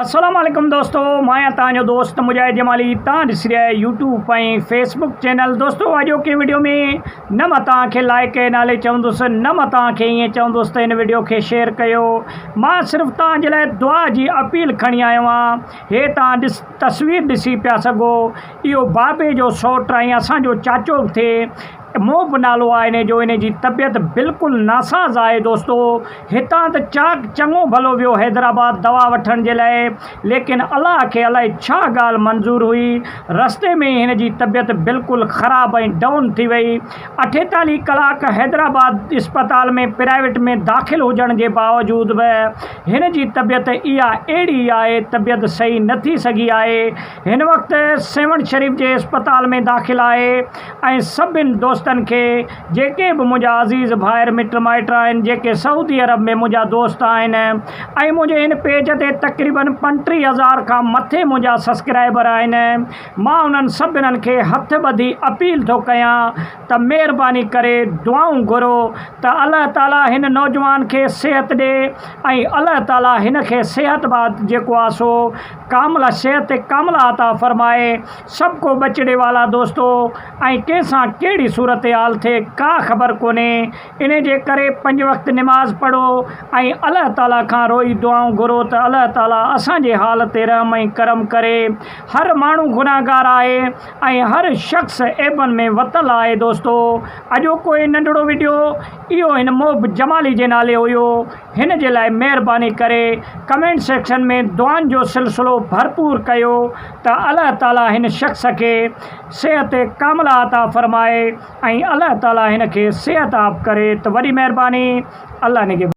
السلام عليڪم دوستو مان آهيان توهان جو دوست مجاهد جمالي توهان ڏسي رهيا آهيو يوٽيوب ۽ فيسبڪ چينل دوستو اڄوڪي وڊيو ۾ نه مان توهان کي لائڪ جي نالي چوندس نه مان توهان کي ائين چوندس ته هن وڊيو کي شيئر ڪيو مان صرف توهان جي لاء دعا جي اپيل کڻي آيو آهيان هي توهان ڏس تصوير ڏسي پيا سگهو اهو بابي جو سئوٽ ۽ اسان جو چاچو به ٿئي مون به نالو آهي انهي جو انهي جي طبيعت بلڪل ناساز آهي دوستو هتان ته چاڪ چڱو ڀلو ويو حيدرآباد دوا وٺڻ جي لاء ليڪن الله کي الائي ڇا ڳالهه منظور هئي رستي ۾ ئي هن جي طبيعت بلڪل خراب ۽ ڊائون ٿي وئي 48 ڪلاڪ حيدرآباد اسپتال ۾ پرائيويٽ ۾ داخل هجڻ جي باوجود به هن جي طبيعت اها اهڙي ئي آهي طبيعت صحيح نه ٿي سگهي آهي هن وقت سيوهڻ شريف جي اسپتال ۾ داخل آهي ۽ سڀن دوستن کي جيڪي به منهنجا عزيز ڀائر مٽ مائٽ آهن جيڪي سعودي عرب ۾ منهنجا دوست آهن ۽ منهنجي هن پيج تي تقريبن 35 هزار کان مٿي منهنجا سسڪرائبر آهن مان انهن سڀنن کي هٿ ٻڌي اپيل ٿو ڪيان ته مهرباني ڪري دعائون گهرو ته الله تعالي هن نوجوان کي صحت ڏي ۽ الله تعالي هن کي صحت بعد جيڪو آهي سو ڪامله صحت ڪامله عطا فرمائي. سڀ ڪو ٻچڙي والا دوستو ۽ ڪنهن سان ڪهڙي صورتحال ٿئي ڪا خبر ڪونهي انهي جي ڪري پنج وقت نماز پڙهو ۽ الله تعالي کان روئي دعائون گهرو ته الله تعالي اسان جي حال تي رحم ۽ ڪرم ڪري هر ماڻهو گناهگار آهي ۽ هر شخص عيبن ۾ وتل آهي دوستو اڄوڪو هي ننڍڙو وڊيو اهو هن محب جمالي جي نالي هيو هن جي لاء مهرباني ڪري ڪمينٽ سيڪشن ۾ دعائن جو سلسلو ڀرپور ڪيو ته الله تعالي هن شخص کي صحت ڪامله عطا فرمائي ۽ الله تعالي هن کي صحت آب ڪري ته وڏي مهرباني الله نگهبان.